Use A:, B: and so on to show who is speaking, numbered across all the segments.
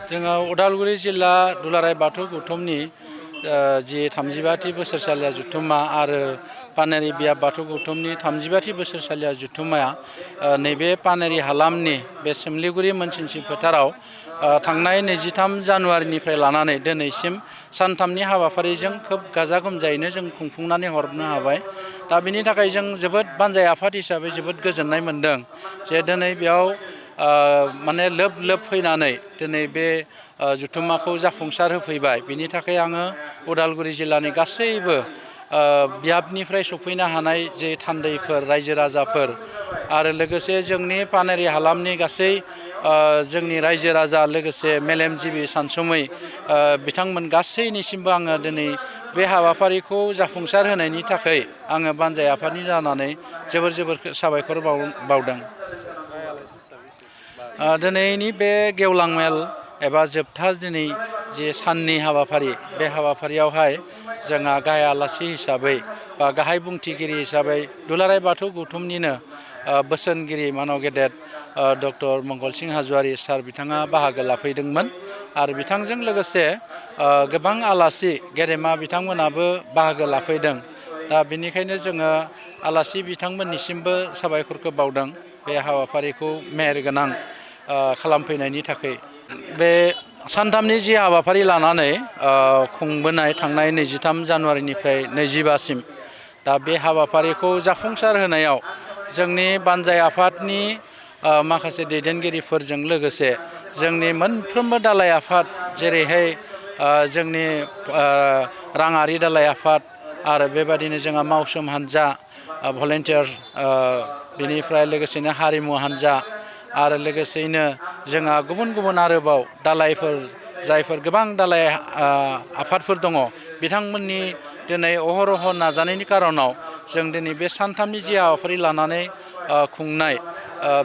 A: जोङो उदालगुरि जिल्ला दुलाराय बाथौ गौथुमनि जि 35थि बोसोरसालिया जथुम्मा आरो पानेरि बियाब बाथौ गौथुमनि 35थि बोसोरसालिया जथुम्माया नैबे पानेरि हालामनि बे सोमलिगुरि मोनसिनसि फोथाराव थांनाय 23 जानुवारिनिफ्राय लानानै दिनैसिम सानथामनि हाबाफारिजों खोब गाजा गोमजायैनो जों खुंफुंनानै हरनो हाबाय। दा बिनि थाखाय जों जोबोद बानजाय आफाद हिसाबै जोबोद गोजोननाय मोनदों जे दिनै बेयाव माने लोब लोब फैनानै दिनै बे जथुम्माखौ जाफुंसार होफैबाय। बिनि थाखाय आङो उदालगुरि जिल्लानि गासैबो बियाबनिफ्राय सफैनो हानाय जे थान्दैफोर रायजो राजाफोर आरो लोगोसे जोंनि पानेरि हालामनि गासै जोंनि रायजो राजा लोगोसे मेलेमजिबि सानसुमै बिथांमोन गासैनिसिमबो आङो दिनै बे हाबाफारिखौ जाफुंसार होनायनि थाखाय आङो बानजाय आफादनि जानानै जोबोर साबायखर बावदों। दिनैनि बे गेवलां मेल एबा जोबथा दिनै जे साननि हाबाफारि बे हाबाफारियावहाय जोंहा गाहाय आलासि हिसाबै बा गाहाय बुंथिगिरि हिसाबै दुलाराय बाथौ गौथुमनिनो बोसोनगिरि मानाव गेदेर डक्टर मंगलसिं हाज'वारि सार बिथाङा बाहागो लाफैदोंमोन आरो बिथांजों लोगोसे गोबां आलासि गेदेमा बिथांमोनाबो बाहागो लाफैदों। दा बेनिखायनो जोङो आलासि बिथांमोननिसिमबो साबायखरखौ बावदों बे हाबाफारिखौ मेहेरगोनां खालामफैनायनि थाखाय। बे सानथामनि जि हाबाफारि लानानै खुंबोनाय थांनाय 23 जानुवारिनिफ्राय 22सिम दा बे हाबाफारिखौ जाफुंसार होनायाव जोंनि बानजाय आफादनि माखासे दैदेनगिरिफोरजों लोगोसे जोंनि मोनफ्रोमबो दालाय आफाद जेरैहाय जोंनि राङारि दालाय आफाद आरो बेबादिनो जोंहा मावसोम हान्जा भलेन्टियार बेनिफ्राय लोगोसेनो हारिमु हान्जा आरो लोगोसेयैनो जोंहा गुबुन आरोबाव दालायफोर जायफोर गोबां दालाय आफादफोर दङ बिथांमोननि दिनै अहरह नाजानायनि खार'नाव जों दिनै बे सानथामनि जि हाबाफारि लानानै खुंनाय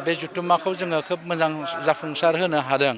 A: बे जथुम्माखौ जोङो खोब मोजां जाफुंसार होनो हादों।